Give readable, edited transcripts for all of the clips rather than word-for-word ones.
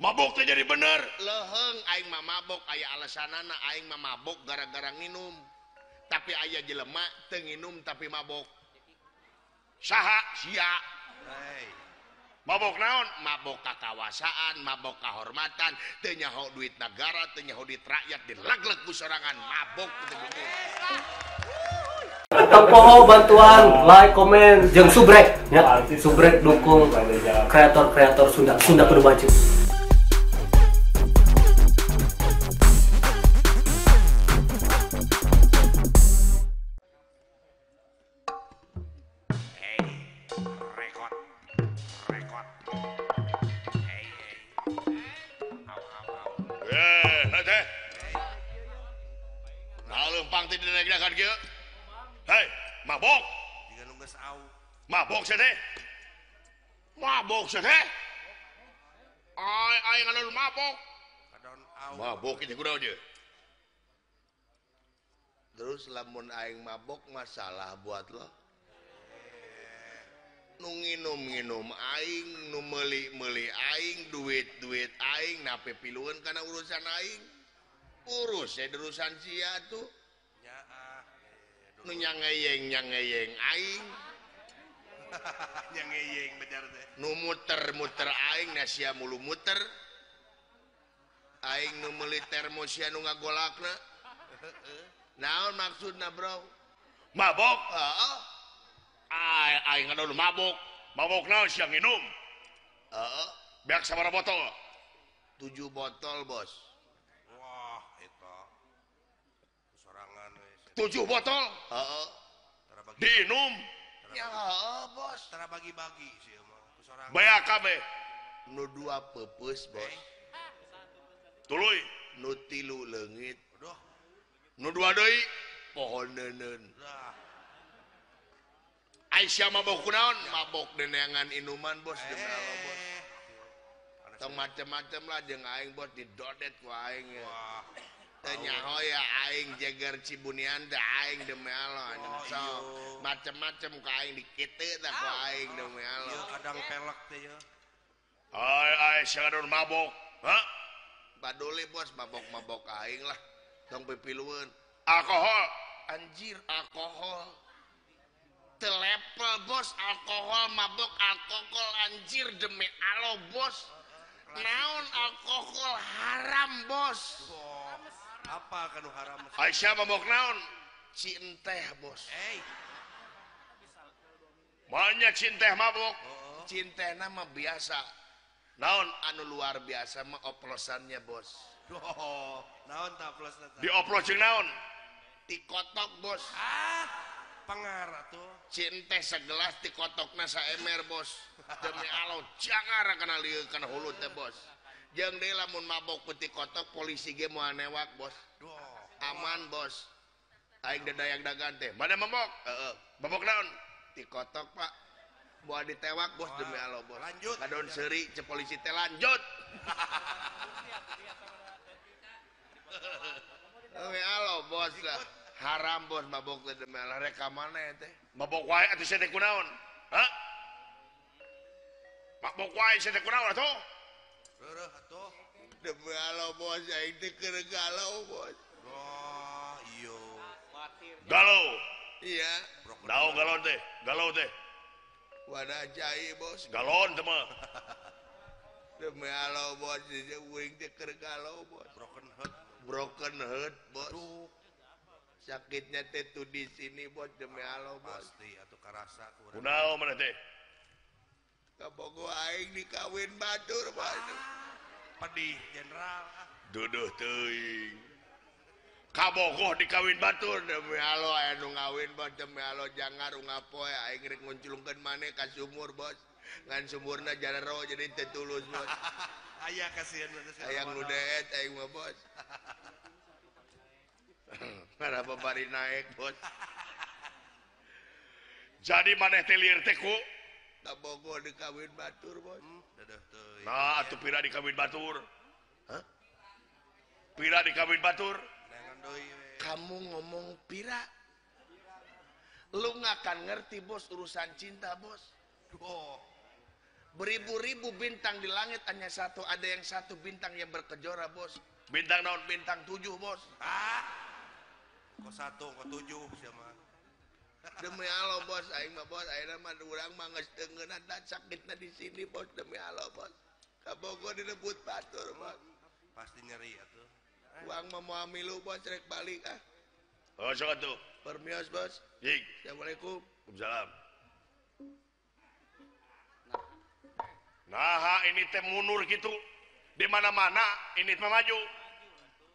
Mabok teh jadi bener. Leheng aing mah mabok aya alasanana aing mah mabok gara-gara nginum. Tapi aya jelema teu nginum tapi mabok. Saha sia? Hey. Mabok naon? Mabok kakawasaan, mabok kahormatan, teu nyaho duit negara, teu nyaho duit rakyat, dilagleg ku sorangan, mabok teu bener. Tong bantuan, like, komen, jeung subrek ya. Subrek dukung kreator-kreator Sunda, Sunda kudu maju. Hei, mabok. Mabok sih teh. Mabok sih teh. Ai ai ngalun mabok. Mabok itu kudu aja. Terus lamun aing mabok masalah buat lo. Nu nginum-nginum aing, nu meuli-meuli aing, duit-duit aing nape pilueun kana urusan aing. Urus ya urusan sia tuh. Nu nyangeyeng aing. Nyangeyeng bener teh. Nu muter-muter aing na sia mulu muter. Aing nu meuli termos sia nu ngagolakna. Naon maksudna, Bro? Mabok? Heeh. Aing ngadon mabok. Mabok naon sia nginum? Heeh. Beak sabaraha botol? 7 botol, Bos. Wah, eta. Sorangan we. 7 botol? Heeh. Diinum? Ya, heeh, Bos. Tara bagi-bagi sih mah. Sorangan. Beak kabeh. Nu 2 peupeus, Bos. Tuluy. Nu 3 leungit. Aduh. Nu 2 deui pohon neuneun. Lah. Aisyah mabok kunaon? Mabok deneangan inuman, Bos, demi Allah, Bos. Tong macem-macem lah jeung aing, Bos, didodet ku aing ya. Wah. Teu nyaho ya aing jeger Cibunian teh aing demi Allah. Oh, so, macem-macem ku aing dikitu tah ku aing demi Allah. Ieu kadang pelek teh ieu. Ai Aisyah ngadon mabok. Hah? Baduli, Bos, mabok-mabok aing lah. Tong pipilueun. Alkohol. Anjir, alkohol. Telepel, Bos, alkohol, mabok, alkohol, anjir demi Allah, Bos. Naon alkohol haram, Bos. Oh, apa kanu haram? Aisyah mabok naon? Cinteh, Bos. Hey. Banyak cinteh mabok. Oh. Cintehna mah biasa. Naon? Anu luar biasa mah oplosannya, Bos. Oh, naon ta oplosna ta? Dioplos jeung naon? Dikotok, Bos. Ah, pengar atuh. Cinteh segelas dikotokna saemer, Bos. Demi Allah jangar kana lieu kana hulu teh, Bos. Jeung deui lamun mabok putih kotok polisi ge moal newak, Bos. Aman, Bos. Aing dadayak dagan teh. Mana mabok? Heeh. Mabok naon? Dikotok, Pak. Moal ditewak, Bos, demi Allah, Bos. Lanjut. Kadon seuri ce polisi teh lanjut. Demi Allah, Bos lah. Haram, Bos, mabok teh demi Allah. Rek ka mana teh? Mabok wae atuh sia teh kunaon? Hah? Mabok wae sia teh kunaon atuh? Reureuh atuh. Demi Allah, Bos, aing teh keur galau, Bos. Oh, iya. Galau. Iya. Naon galon teh? Galau teh. Wadah cai, Bos. Galon teh mah. Demi Allah, Bos, uing teh keur galau, Bos. Broken heart. Broken heart, Bos. Aduh. Sakitnya teh tuh di sini, Bos, demi Allah, Bos. Pasti atuh karasa ku urang. Kunaon maneh teh? Kabogo aing dikawin batur, Bos. Ah, pedih jenderal. Duduh teuing. Kabogoh dikawin batur demi Allah aya nu ngawin, Bos, demi Allah jangar ungapoe aing rek ngunclungkeun maneh ka sumur, Bos. Ngan sumurna jarero jadi teu tulus, Bos. Aya kasihan aya nu deet aing mah, Bos. Kenapa bari naik, Bos? Jadi maneh teh lieur teh ku kabogoh dikawin batur, Bos. Dadah teuing. Nah, atuh pira dikawin batur? Hah? Pira dikawin batur? Kamu ngomong pira? Lu nggak akan ngerti, Bos, urusan cinta, Bos. Oh. Beribu-ribu bintang di langit hanya satu, ada yang satu bintang yang berkejora bos. Bintang naon? Bintang 7 bos. Ah, kok 1, kok 7 siapa? Demi Allah bos, aing mah bos, ayeuna mah urang mah geus teu ngeunah sakitna di sini bos, demi Allah bos. Ka Bogor direbut batur bos. Pasti nyeri atuh. Uang mah moal milu bos rek balik ah. Oh, sok atuh. Permios bos. Jing. Assalamualaikum. Waalaikumsalam. Nah, ini teh mundur gitu. Di mana-mana ini teh maju.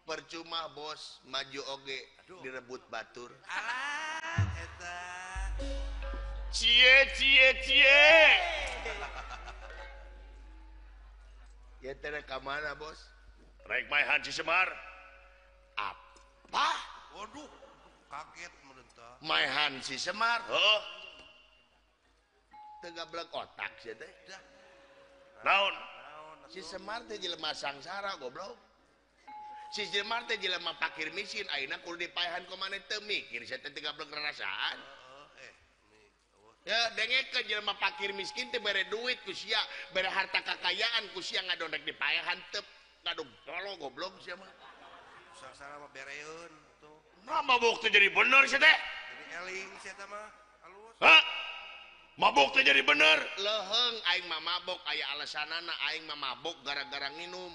Percuma bos, maju oge direbut batur. Alah, eta. Cie cie cie. Ya teh ka mana bos? Rek maehan Si Semar. Apa? Waduh, kaget merentah. Maehan Si Semar? Heeh. Teu gablek otak sia teh. Naon? Si Semar teh jelema sangsara goblok. Si Semar teh jelema pakir miskin ayeuna kudu dipaehan ku maneh teu mikir sia teh teu gablek rarasaan. Ya dengekeun jelema pakir miskin teh bere duit ku sia, bere harta kakayaan ku sia ngadon rek dipaehan teu ngadon tolo goblok sia mah. Sangsara mah bereun tuh. Nah mabok teh jadi bener sia teh. Jadi eling sia teh mah halus. Hah? Mabok teh jadi bener. Leuheung aing mah mabok aya alasanana aing mah mabok gara-gara nginum.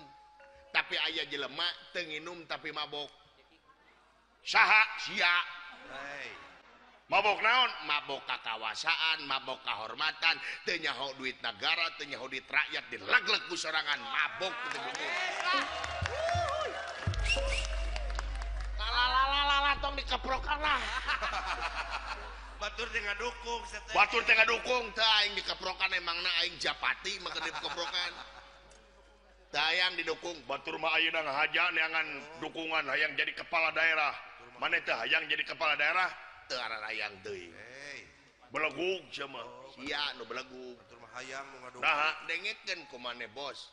Tapi aya jelema teu nginum tapi mabok. Saha? Sia. Hey. Mabok naon? Mabok kakawasaan, mabok kahormatan, teu nyaho duit negara, teu nyaho duit rakyat, dilegleg ku sorangan, mabok teu bener. Lalalala tong dikeprokan lah. Batur teh ngadukung sia teh. Batur teh ngadukung teh aing dikeprokan emangna aing japati mah keur dikeprokan. Teh hayang didukung. Batur mah ayeuna ngahaja neangan dukungan hayang jadi kepala daerah. Maneh teh hayang jadi kepala daerah? Teu ararayang deui. Hey. Belegug sia mah. Sia nu belegug. Batur mah hayang nu ngadukung. Nah, dengekeun ku maneh bos.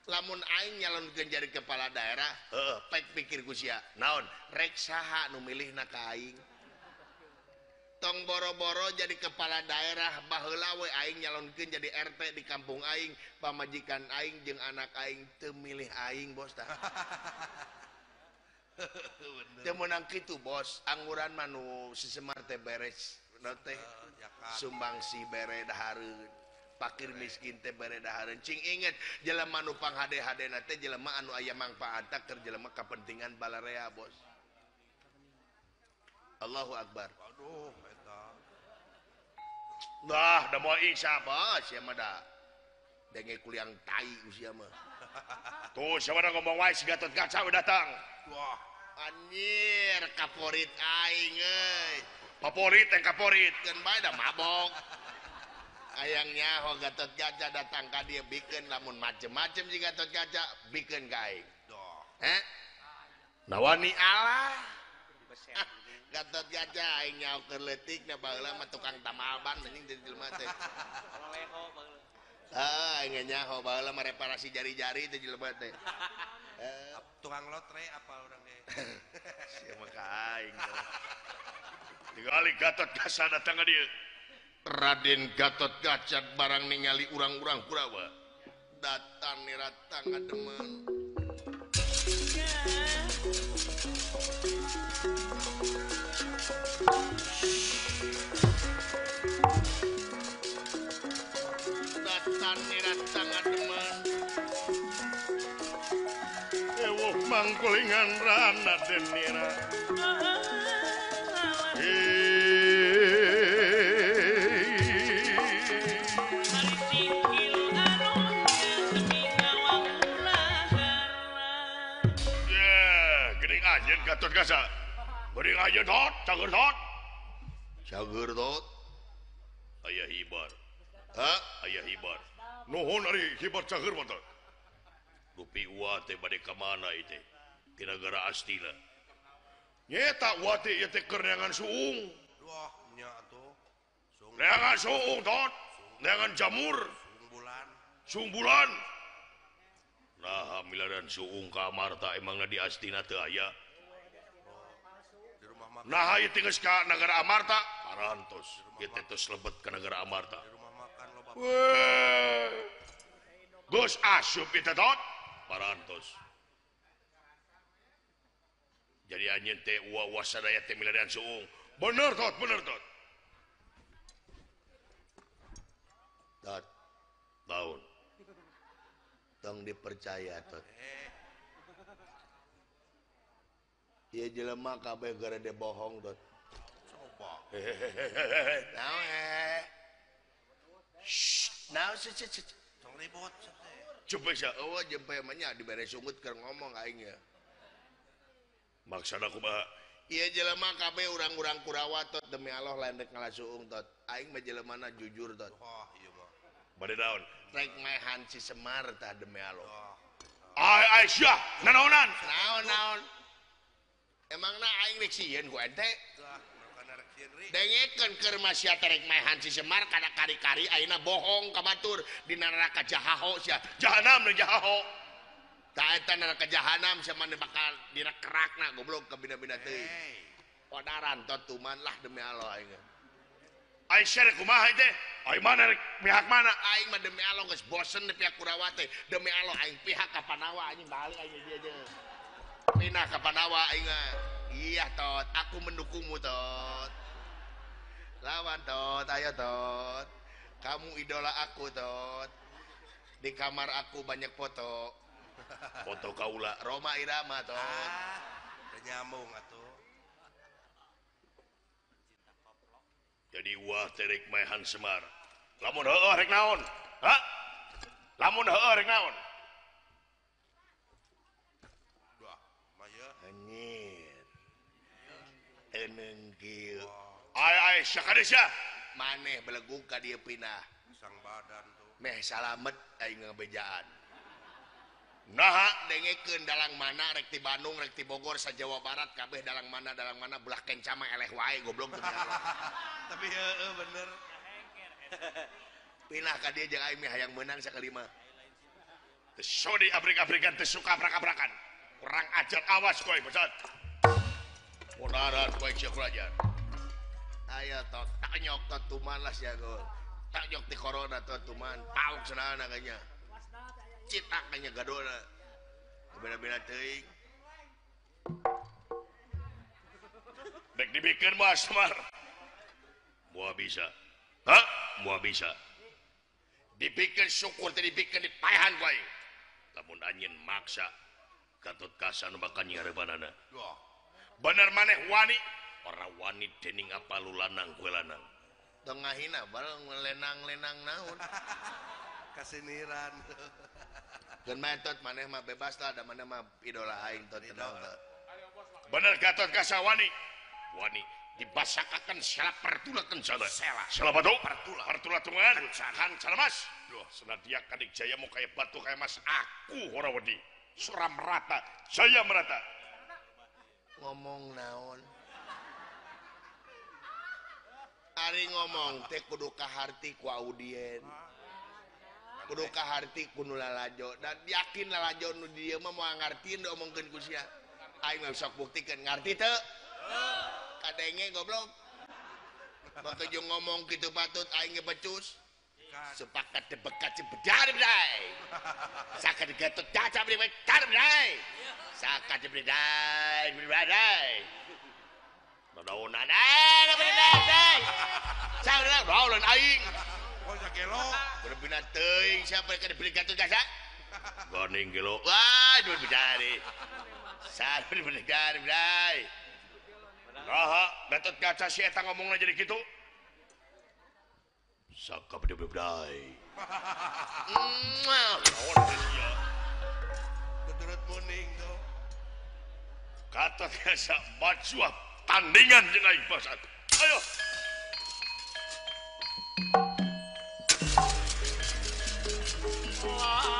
Lamun aing nyalonkeun jadi kepala daerah, heeh, pek pikir ku sia. Naon? Rek saha nu milihna ka aing? Tong boro-boro jadi kepala daerah baheula we aing nyalonkeun jadi RT di kampung aing, pamajikan aing jeung anak aing teu milih aing bos tah. Teu meunang kitu bos, angguran mah nu Si Semar teh beres teh sumbangsi bere dahareun, pakir miskin teh bere dahareun. Cing inget jelema nu panghade-hadena teh jelema anu aya mangpaatna keur jelema kapentingan balarea bos. Allahu Akbar. Aduh, eta. Nah, da moal insaf. Bos, sia mah da denge kuliang tai usia mah. Tuh, siapa da ngomong wae si Gatot Kaca we datang. Wah, anjir, kaporit aing euy. Paporit teh kaporit. Keun bae da mabok. Hayang nyaho Gatot Kaca datang ka dieu bikeun lamun macem-macem si Gatot Kaca bikeun ka aing. Doh. Heh? Nawani Allah. Gatot Kaca aing nyaho keur leutik na baheula mah tukang tamal ban anjing di jelema teh. Heeh, aing nyaho baheula mah reparasi jari-jari teh jelema teh. Tukang lotre apa urang ge. Sia mah ka aing. Tingali Gatot Kaca datang ka dieu. Raden Gatot Kaca barang ningali urang-urang Kurawa. Datang niratang ngademen. Datang niratang ngademen. Ewuh mangkulingan rana denira. Anjeun Gatot Kaca. Geuning anjeun tot, cager tot. Cager tot. Aya hibar. Hah? Aya hibar. Nuhun ari hibar cager mah teh. Dupi uwa teh bade ka mana ieu teh? Ti nagara Astina. Nyeta uwa teh ieu teh keur neangan suung. Wah, nya atuh. Suung. Neangan suung tot. Neangan jamur. Suung bulan. Suung bulan. Nah, milaran suung ka Amarta emangna di Astina teu aya. Nah, ieu teh geus ka nagara Amarta, parantos. Ieu teh tos lebet ka nagara Amarta. Geus asup ieu teh tot parantos. Jadi anjeun teh uwa-uwa sadaya teh milarian suung. Bener tot, bener tot. Tot. Tahun. Tong dipercaya tot. Ieu jelema kabeh garede bohong tot. Coba. Naon eh. Shh, naon sih sih. Tong ribut. Coba sia eueuh jempe mah nya dibere sungut keur ngomong aing ya. Maksana kumaha? Ieu jelema kabeh urang-urang Kurawa tot demi Allah lain rek ngalasuung tot. Aing mah jelemana jujur tot. Wah, ieu mah. Bade naon? Rek maehan si Semar tah demi Allah. Ai ai sia, nanaonan? Naon-naon? Emangna aing rek sieun ku ente? Tah, makana rek sieun ri. Dengekeun keur masia teh rek maehan si Semar kana kari-kari ayeuna bohong ka batur dina neraka jahaho sia. Jahanam deui jahaho. Tah eta neraka jahanam sia mah bakal dina kerakna goblok ka bina-bina teuing. Podaran tot tuman lah demi Allah aing. Ai sia rek kumaha teh? Ai mana rek pihak mana? Aing mah demi Allah geus bosen di pihak Kurawa teh. Demi Allah aing pihak ka Panawa anjing balik aing dia aja. Pindah ka Panawa aing. Iya tot, aku mendukungmu tot. Lawan tot, ayo tot. Kamu idola aku tot. Di kamar aku banyak foto. Foto kaula Roma Irama tot. Ah, teu nyambung atuh. Jadi wah terek maehan Semar. Lamun heueuh rek naon? Ha? Lamun heueuh rek naon? Duh, mah ieu. Anjir. Eneung kieu. Ai ai sakade sia. Maneh belegug ka dieu pindah. Sang badan tuh. Meh salamet aing ngabejaan. Naha dengekeun dalang mana rek ti Bandung rek ti Bogor sa Jawa Barat kabeh dalang mana belah kenca mah eleh wae goblok teu. Tapi heueuh bener. Pindah ka dieu jeung aing meh hayang meunang sakalima. Teu sodi abrik-abrikan teu suka abrak-abrakan. Kurang ajar awas kowe bosat. Podaran kowe sia kurang ajar. Ayo tot tanyok tot tuman lah sia go. Tanyok ti corona tot tuman pauk cenah kayaknya. Citak kayaknya gadona. Beda-beda teuing. Dek dibikeun mah Semar. Moal bisa. Hah? Moal bisa. Dibikeun syukur teh dibikeun dipaehan ku aing. Lamun anjeun maksa Gatot Kaca nu bakal nyarebanana. Bener maneh wani, ora wani dening apa lu lanang kowe lanang. Tengahina bareng lenang-lenang naon. Kasiniran. Geun mah tot maneh mah bebas lah, da maneh mah idola aing tot tenang. Bener Gatot Kaca wani. Wani dibasakakan sela pertula kencana. Sela batu pertula. Pertula tungan. Kancana mas. Duh, senadia kadik jaya mau kaya batu kaya mas aku ora wedi. Sora merata, jaya merata. Ngomong naon? Ari ngomong teh kudu kaharti ku audien. Kudu kaharti ku nu lalajo. Dan yakin lalajo nu di dieu mah moal ngartieun diomongkeun ku sia. Aing mah sok buktikeun ngarti teu? Kadenge goblok. Maka jeung ngomong kitu patut aing ge becus. Sepakat debekat sebedar bedai. Sakat gatot caca bedai bedai. Sakat bedai bedai. Daunan eh bedai. Saudara daunan aing. Oh sakelo. Berbina teuing siapa yang dibeli gatot caca? Goning gelo. Wah, dua bedai. Saat bedai bedai. Nah, Gatot Kaca si eta ngomongna jadi kitu. Saka bedai. Naon teh sia? Keturut kuning tuh. Gatot Kaca majuah tandingan jeung aing basat. Ayo. Badan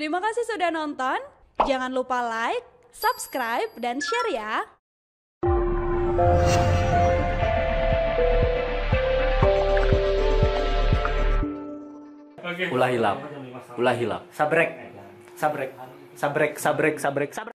Terima kasih sudah nonton. Jangan lupa like, subscribe, dan share ya. Ulah hilap. Ulah hilap. Sabrek. Sabrek. Sabrek, sabrek, sabrek, sabrek.